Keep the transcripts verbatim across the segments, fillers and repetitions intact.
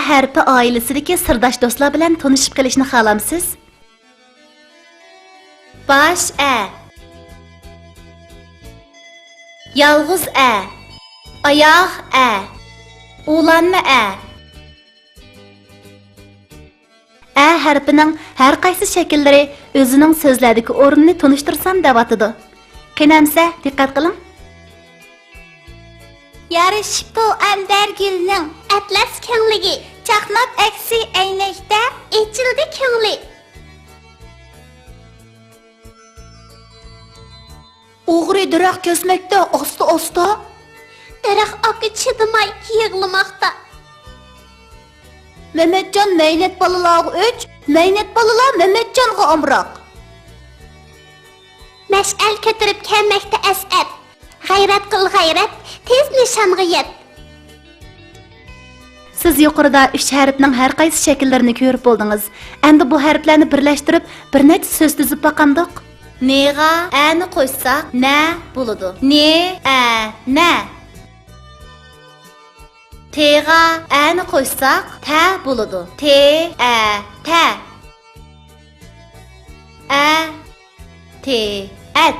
ھەرپى ئائىلىسىدىكى سىرداش دوستلار بىلەن تونۇشۇپ قېلىشنى خالامسىز؟ باش ئە. يالغۇز ئە. ئاياغ ئە. ئۇلانما ئە. ئە ھەرپىنىڭ ھەر قايسى شەكىللىرى ئۆزىنىڭ سۆزلەردىكى ئورنىنى تونۇشتۇرسام دەۋاتىدۇ. قېنى ئەمسە، دىققەت قىلىڭ. يارىشىپتۇ ئەمبەر گۈلنىڭ ئەتلەس كۆڭلىگە، چاقناپ ئەكسى ئەينەكتە ئېچىلدى كۆڭلى. ئوغرى دەرەخ كەسمەكتە ئاستا-ئاستا. دەرەخ ئاكا چىدىماي يىغلىماقتا. مەمەتجان مەينەت بالىلارغا ئۆچ، مەينەت بالىلار مەمەتجانغا ئامراق. مەشئەل كۆتۈرۈپ كەلمەكتە ئەسئەت. غەيرەت قىل، غەيرەت، تېز نىشانغا يەت. سىز يۇقىرىدا ئۈچ ھەرپنىڭ ھەر قايسى شەكىللىرىنى كۆرۈپ بولدىڭىز. ئەمدى بۇ ھەرپلەرنى بىرلەشتۈرۈپ، بىر نەچچە سۆز تۈزۈپ باقامدۇق؟ نىغا ئەنى قوشساق، نە بولىدۇ. نى، ئە، نە. تىغا ئەنى قوشساق، تە بولىدۇ. تى، ئە، تە. ئە، تى، ئەت.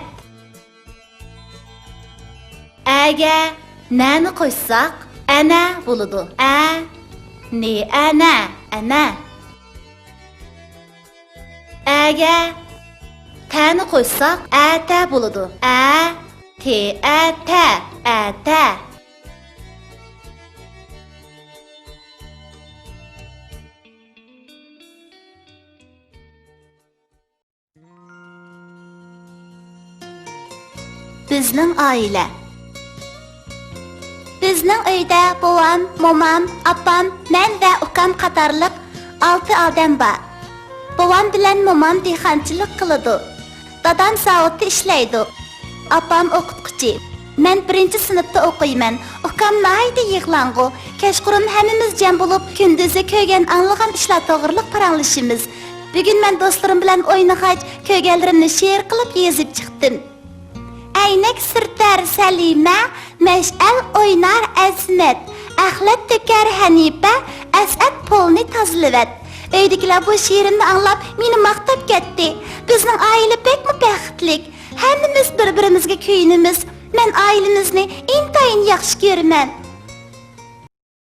ئەگە نەنى قوشساق، ئەنە بولىدۇ. ئە، نى، ئەنە، ئەنە. ئەگە تەنى قوشساق، ئەتە بولىدۇ. ئە، تى، ئەتە، ئەتە. بىزنىڭ ئائىلە. بىزنىڭ ئۆيدە بوۋام، مومام، ئاپام، مەن ۋە ئۇكام قاتارلىق ئالتە ئادەم بار. بوۋام بىلەن مومام دېھقانچىلىق قىلىدۇ. دادام زاۋۇتتا ئىشلەيدۇ. ئاپام ئوقۇتقۇچى. مەن بىرىنچى سىنىپتا ئوقۇيمەن. ئۇكام ناھايىتى يىغلاڭغۇ. كەچقۇرۇن ھەممىمىز جەم بولۇپ، كۈندۈزى كۆرگەن، ئاڭلىغان ئىشلار توغرىلىق پاراڭلىشىمىز. بۈگۈن مەن دوستلىرىم بىلەن ئوينىغاچ، كۆرگەنلىرىمنى شېئىر قىلىپ يېزىپ چىقتىم. ئەينەك سۈرتەر سەلىمە، مەشئەل ئوينار ئەزىمەت، ئەخلەت تۆكەر ھەنىپە، ئەسئەت پولنى تازىلىۋەت. ئۆيدىكىلەر بۇ شېئىرىمنى ئاڭلاپ، مېنى ماختاپ كەتتى. بىزنىڭ ئائىلە بەكمۇ بەختلىك. ھەممىمىز بىر-بىرىمىزگە كۆيۈنىمىز. مەن ئائىلىمىزنى ئىنتايىن ياخشى كۆرىمەن.